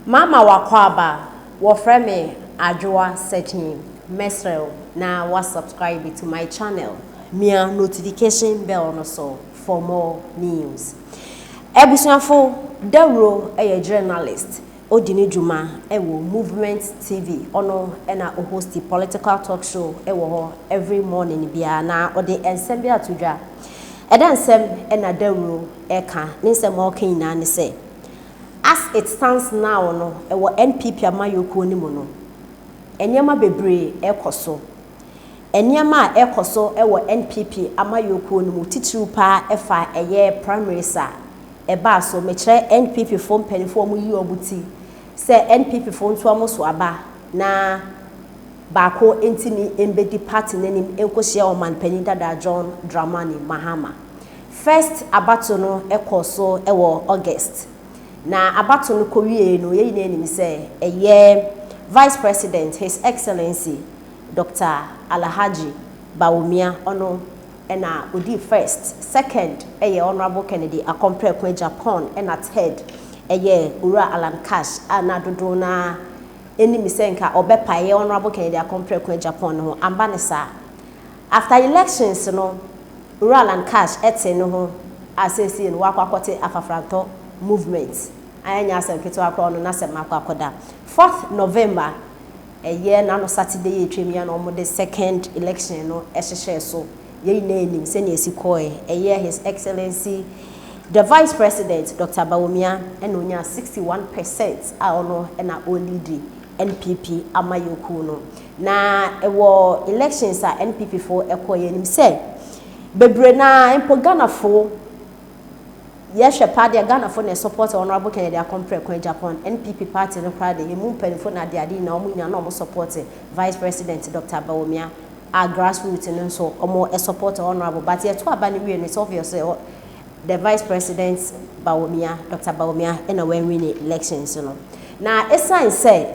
Mama wakɔ wɔfrɛ me Adwoa Searching. Mesrɛ wo na wa subscribe to my channel, mia notification bell no so for more news. Abusuafo, Dawuro yɛ journalist, odi ne dwuma wɔ Movement TV. Ɔno na ɔhost political talk show wɔ hɔ every morning biara na ɔde nsɛm bi ato dwa. Ɛda nsɛm na Dawuro ɛka ne nsɛm a ɔka nyinaa ne sɛ, as it stands now no, ɛwɔ NPP amayɔkuo no mu no, nneɛma bebree ɛkɔ so. Nneɛma a ɛkɔ so wɔ NPP amayɔkuo no mu titiriw paa ɛfa ɛyɛ primaries a ɛbaa so. Mekyerɛ NPP foɔ mpanimfoɔ a wɔyi wɔn ti sɛ NPP foɔ nto wɔn so aba na baako ntumi mbɛdi party n'anim nkɔhyia ɔmanpanin dada John Dramani Mahama. First abato no ɛkɔ so ɛwɔ August, na abato no kɔwie no, yɛn nyinaa anim sɛ ɛyɛ Vice President, His Excellency Dr. Alhaji Bawumia, ɔno ɛna odi first. Second ɛyɛ Honourable Kennedy Akɔmprɛko Agyapong, ɛna third ɛyɛ Owura Alan Cash a na dodoɔ na anim sɛ nka ɔbɛpa ɛyɛ Honourable Kennedy Akɔmprɛko Agyapong no ho amba ne saa. After elections no, Owura Alan Cash ɛte ne ho a seesie no wakɔ akɔte Afafrantɔ Movement. Ayɛ asɛm ketewa koraa no n'asɛm akɔ akɔda. 4th November, ɛyɛ n'ano Saturday yɛ etwam ya na wɔn de second election no ɛhyehyɛ so. Yɛn nyinaa anim sɛnea esi kɔɛ. Ɛyɛ His Excellency the Vice President Dr. Bawumia ɛna onya 61% a ɔno ɛna ɔlead NPP amayɔkuo no. Na ɛwɔ elections a NPP foɔ ɛkɔ, yɛn anim sɛ bebree na mpo Ghanafoɔ yɛhwɛ paa deɛ, Ghanafoɔ na support Honourable Kennedy Akɔmprɛko Agyapong. NPP party no koraa de, emu mpanimfoɔ na ade ade nyinaa, wɔn nyinaa na wɔn support Vice President Dr. Bawumia, a grassroots no nso wɔn support Honourable. But yɛto aba no wie no, it's obvious sɛ the Vice President Bawumia, Dr. Bawumia, ɛna wɔn win elections no. Na esan sɛ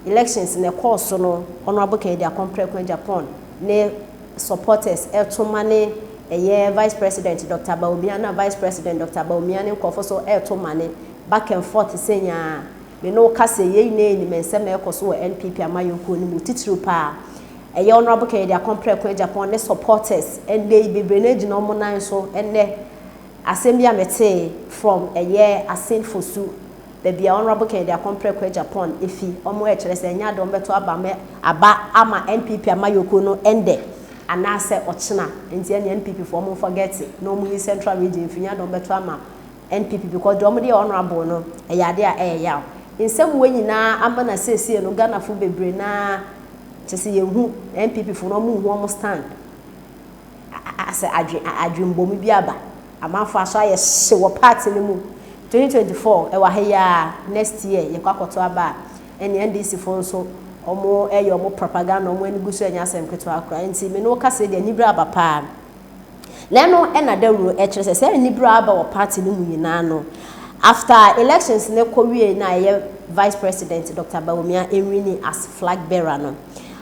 elections na ɛkɔɔ so no, Honourable Kennedy Akɔmprɛko Agyapong ne supporters ɛto ma ne ɛyɛ Vice President Dr. Bawumia, na Vice President Dr. Bawumia ne nkɔfo so ɛɛto ma ne back and forth sɛ nyaa me ne kasa. Yɛn nyinaa anim nsɛm a ɛkɔ so wɔ NPP amayɔkuo no mu, titiriw paa ɛyɛ Honourable Kennedy Akɔmprɛko Agyapong ne supporters. Ɛnɛ yi bebree no gyina wɔn nan so. Ɛnɛ asɛm bi a metee from ɛyɛ Assin Fosu, baabi a Honourable Kennedy Akɔmprɛko Agyapong efi, wɔn ɛkyerɛ sɛ ɛnyɛ ade wɔn bɛto aba mɛ aba ama NPP amayɔkuo no ɛndɛ anaasɛ ɔkyena. Nti ɛne NPP foɔ, wɔn forget na wɔn yi Central Region fi nyɛ ade wɔn bɛto ama NPP, because deɛ wɔn de yɛ Honourable no ɛyɛ ade a ɛyɛ yaw. Nsɛm wɔ nyinaa ama na seesie no, Ghanafo bebree naa kyɛ sɛ yɛhu NPP foɔ no, wɔn nhu wɔn stand asɛ adwe adwembom bi aba. Amanfo aso ayɛ hye wɔ party no mu. 2024 ɛwɔ ha yi a, next year yɛkɔ akɔto aba a, ɛne NDC foɔ nso wɔn ɛyɛ wɔn propaganda, wɔn ani gu so. Ɛnyɛ asɛm ketewa koraa. Nti me ne wo kasa deɛ, anibere aba paa. Na ɛno ɛna dawuro ɛkyerɛ sɛ anibere aba wɔ party no mu nyinaa no, after elections ne kɔ wie na ɛyɛ Vice President Dr. Bawumia ɛwin as flag bearer no,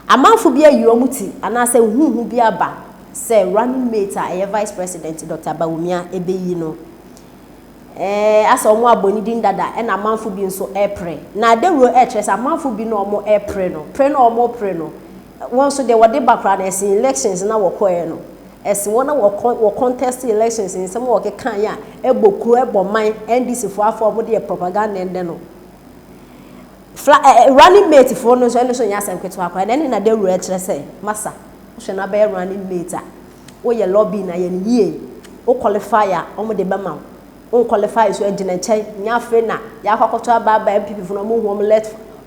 amanfo bi ayi wɔn ti anaasɛ huhu bi aba sɛ running mate a ɛyɛ Vice President Dr. Bawumia ɛbɛyi no, asɛ wɔn abɔ ne din dada, ɛna amanfo bi nso ɛɛpere. Na dawuro ɛɛkyerɛ sɛ amanfo bi na wɔn ɛɛpere no, pere na wɔn pere no, wɔn nso deɛ wɔde ba koraa na ɛsɛ elections na wɔkɔɛ no, ɛsɛ wɔn na wɔkɔ wɔ contest elections. Nsɛm a wɔkeka yɛ a ɛbɔ kuro, ɛbɔ man, NDC foɔ afɔ wɔn de yɛ propaganda ɛndɛ no fla running mate foɔ no nso, ɛno nso nyɛ asɛm ketewa koraa. Ɛne na dawuro ɛkyerɛ sɛ masa wohwɛ na bɛyɛ running mate a, woyɛ lobby na yɛ no yie, wo qualify a, wɔn de bɛma wo, wo qualify so agyina nkyɛn. Nyɛ afei na yɛakɔ akɔtɔ aba aba NPP foɔ no, wɔn hu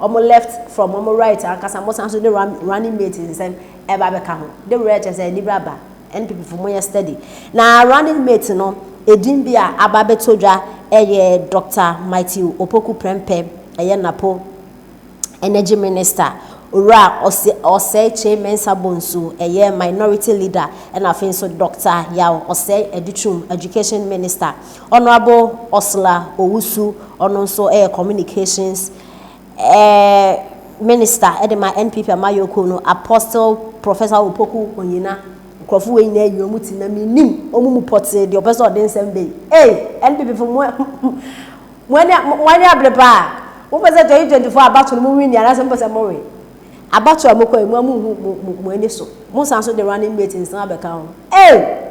wɔn left from wɔn right ankasa. Mo san so de running mate nsɛm ɛba abɛka ho. Dawuro ɛkyerɛ sɛ anibere aba NPP foɔ mo yɛ steady. Na running mate no edin bi a aba abɛtɔ dwa ɛyɛ Dr. Matthew Opoku Prempeh, ɛyɛ Napo Energy Minister, Owura Osei Kyei Mensah Bonsu, ɛyɛ Minority Leader, ɛna afei nso Dr. Yaw Osei Adutwum, Education Minister, Honourable Ursula Owusu, ɔno nso ɛyɛ Communications Minister ɛde ma NPP amayɔkuo no, Apostle Professor Opoku Onyina. Nkurɔfo wei nyinaa yi wɔn ti na mi nim wɔn mu pɔtee deɛ ɔpɛ sɛ ɔde nsɛm bɛyi. Ee, NPP fo, mo ani abere paa. Mopɛ sɛ 2024 abato no mo win anaasɛ mopɛ sɛ mo we? Abato a mokɔ yi mo a monhu mo mo mo ani so. Mo san so de running mate nsan abɛka ho. Ei!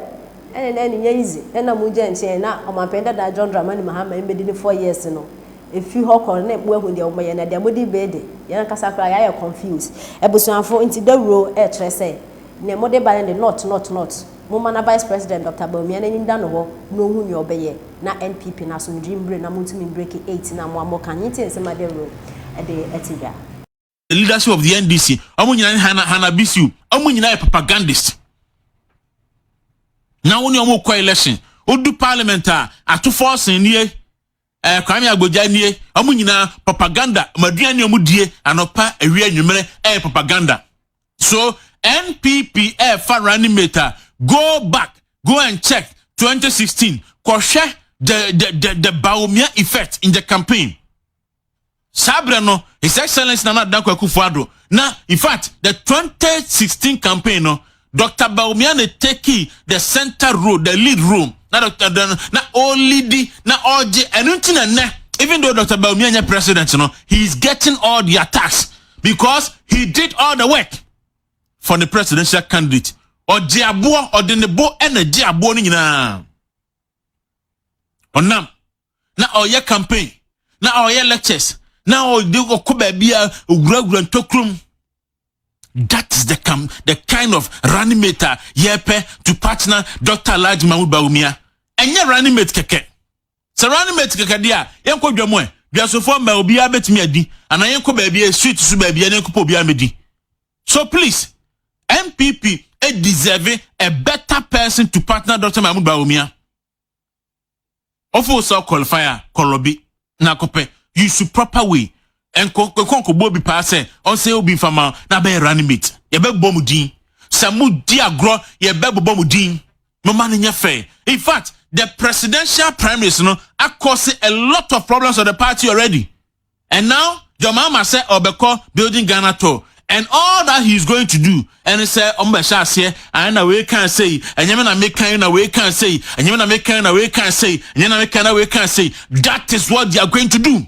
Ɛne na ɛne nyɛ easy. Ɛna mo gya nkyɛn na ɔmanpanin dada John Dramani Mahama mbɛdi ne 4 years no. Efi hɔ kɔ no na mo ahu deɛ wɔyɛ na deɛ mode bɛ de yɛn ankasa koraa yɛayɛ confused. Abusuafo nti dawuro ɛkyerɛ sɛ nea mode ba no de not not not. Momma na Vice President Doctor Bawumia n'ani nda no hɔ na ɔnhu nea ɔbɛyɛ na NPP no asomdwee mbre na montumi mbreki 8 no a mo a moka no nti nsɛm a dawuro de ato dwa. The leadership of the NDC, ɔmo nyinaa ne Hannah Hannah Bisiu, ɔmo nyinaa yɛ propagandist. Na wo ne ɔmo kɔ election, odu parliament a Ato Forson nie, ɛɛ Kwame Agbodza nie, ɔmo nyinaa propaganda, ɔmo aduane ne ɔmo die anɔpa, awia, anwummerɛ ɛyɛ propaganda. So NPP ɛɛfa running mate a, go back, go and check 2016, kɔhwɛ the Bawumia effect in the campaign. Saa berɛ no, His Excellence Nana Dankwa Akufo-Addo na, in fact, the 2016 campaign no, Dr. Bawumia na take the center role, the lead role, na Dr. na ɔlead na ɔgye. Ɛno nti na nnɛ, even though Dr. Bawumia nyɛ president no, he is getting all the attacks because he did all the work for the presidential candidate. Ɔgye aboɔ, ɔde ne bo ɛna gye aboɔ no nyinaa. Ɔnam na ɔyɛ campaign na ɔyɛ lectures na ɔde ɔkɔ baabi a owurawura ntokrom. That is the kind of running mate a yɛpɛ to partner Dr. Alhaji Mahmoud Bawumia. Ɛnyɛ running mate kɛkɛ. Sɛ running mate kɛkɛ deɛ a, yɛnkɔ dwa mu ɛ duasofoɔ mma obiara bɛtumi adi, anaa yɛnkɔ baabi a street so baabi a yɛnkɔ obiara mɛdi. So please, NPP deserve a better person to partner Dr. Mahmoud Bawumia. Ɔfo sɛ qualify a, kɔlɔbi na akɔpɛ use proper way. Nkɔ nkɔ nkɔbɔ obi paa sɛ ɔnsɛ obi nfama na bɛyɛ running mate. Yɛbɛbɔ mu din sɛ mo di agorɔ, yɛbɛbobɔ mu din. Moma no nyɛ fɛ. In fact, the presidential primaries no akɔse a lot of problems for the party already, and now John Mahama sɛ ɔbɛkɔ Building Ghana tour, and all that he is going to do ɛne sɛ ɔmo bɛhyɛ aseɛ ayɛ na wei kan sei, ɛnyɛ me na me kan na wei kan sei, ɛnyɛ me na me kan na wei kan sei, ɛnyɛ na me kan na wei kan sei. That is what they are going to do.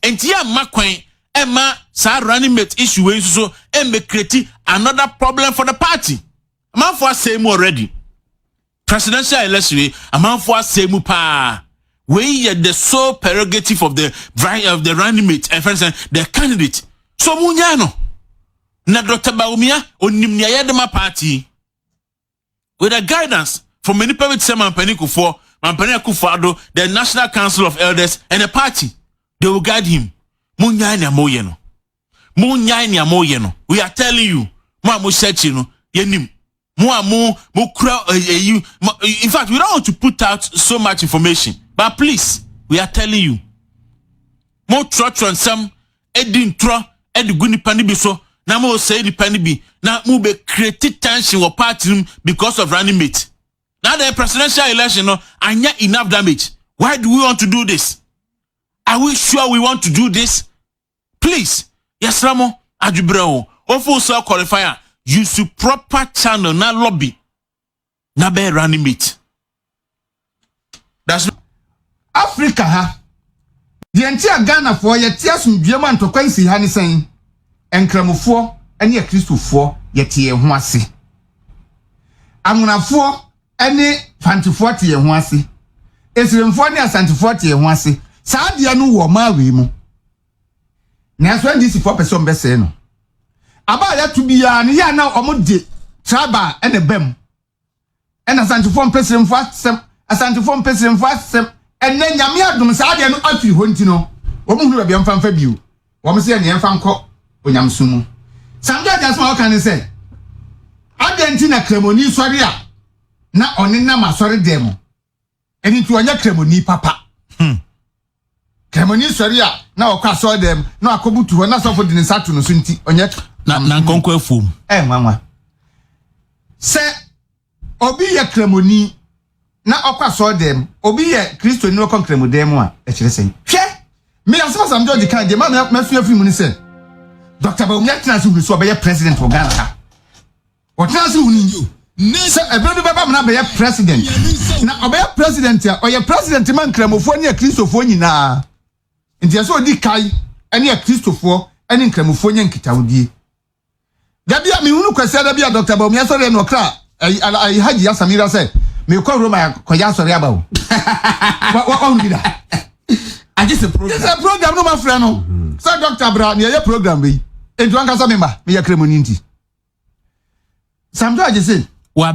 Nti yɛ mma kwan ɛma saa running mate issue wei nso so ɛmbɛ create another problem for the party. Amanfo asɛe mu already. Presidential election wei, amanfo asɛe mu paa. Wei yɛ the sole prerogative of the running mate, ɛfɛn sɛ the candidate. So mu nyaa no na Dr. Bawumia onim nea yɛde ma party with the guidance from nipa bi te sɛ Mampanin Kufuor, Mampanin Akufo-Addo, the National Council of Elders and the party. They will guide him. Mo nyaa nea mo yɛ no, mo nyaa nea mo yɛ no. We are telling you, mo a mo hyɛ akyi no, yɛnim mo a mo kura eyi. In fact, we don't want to put out so much information, but please, we are telling you, mo trɔtrɔ nsɛm edi ntorɔ ɛde gu nipa no bi so na mo sɛ nipa no bi na mo bɛ create tension wɔ party no because of running mate. Now the presidential election no anya enough damage. Why do we want to do this? Are we sure we want to do this? Please, yɛsrɛ mo, adwobrɛ o ofo sɛ qualify a, use proper channel na lobby na bɛyɛ running mate. That's Africa ha deɛ, nti a Ghanafoɔ yɛte asomdue mu a ntɔkwa nsi ha ne sɛn? Nkramofoɔ ne Akristofoɔ yɛte yɛn ho ase, Amonafoɔ ne Fantefoɔ te yɛn ho ase, Esiremfoɔ ne Asantefoɔ te yɛn ho ase. Saa adeɛ no wɔ ɔman wei mu, nanso NDC foɔ pɛ sɛ ɔmo bɛsɛɛ no. Aba a yɛto biara no yɛ a na ɔmo de tribal ɛna bɛm, ɛna Asantefoɔ mpɛ Siremfoɔ asɛm, Asantefoɔ mpɛ Siremfoɔ asɛm. Ɛnɛ Nyame adom, saa adeɛ no afiri hɔ, nti no wɔn hunu baabi ɛmfa mfa bio. Wɔn sɛ ɛnea ɛmfa nkɔ onyamso mu. Sam George asɛm a ɔka ne sɛ adeɛ nti na Kramoni sɔre a na ɔne nam asɔre dɛm mu, ɛne nti ɔnyɛ Kramoni papa. Kramoni sɔre a na ɔkɔ asɔre dɛm na wakɔbutu hɔ na sɔfo de ne nsa to no so, nti ɔnyɛ Na nkɔnkɔ afuom. Ɛ nwanwa sɛ obi yɛ Kramoni na ɔkɔ asɔre dɛm, obi yɛ Kristoni na ɔkɔ nkramodan mu a, ɛkyerɛ sɛn? Hwɛ, me asɛm Sam George kan deɛ ma masua firi mu ne sɛ Dr. Bawumia tena ase hunu sɛ ɔbɛyɛ president wɔ Ghana ha. Ɔtena ase hunu sɛ ɛberɛ bi bɛba mana bɛyɛ president, na ɔbɛyɛ president a, ɔyɛ president ma Nkramofoɔ ne Akristofoɔ nyinaa. Nti ɛsɛ odi kae ne Akristofoɔ ne Nkramofoɔ nya nkitahodie. Da bi a mehunu Kwasiada bi a Dr. Bawumia sɔreɛ na ɔkra ayi ayi Hajji Asamira sɛ mekɔ Roma akɔyɛ asɔre aba o. Wa wa wahunu bi da? Agye sɛ program. Gye sɛ program no mafrɛ no sɛ Dr. bra na yɛyɛ program wei. Enti wankasa me mma meyɛ Kramoni nti. Sam George se. Wa.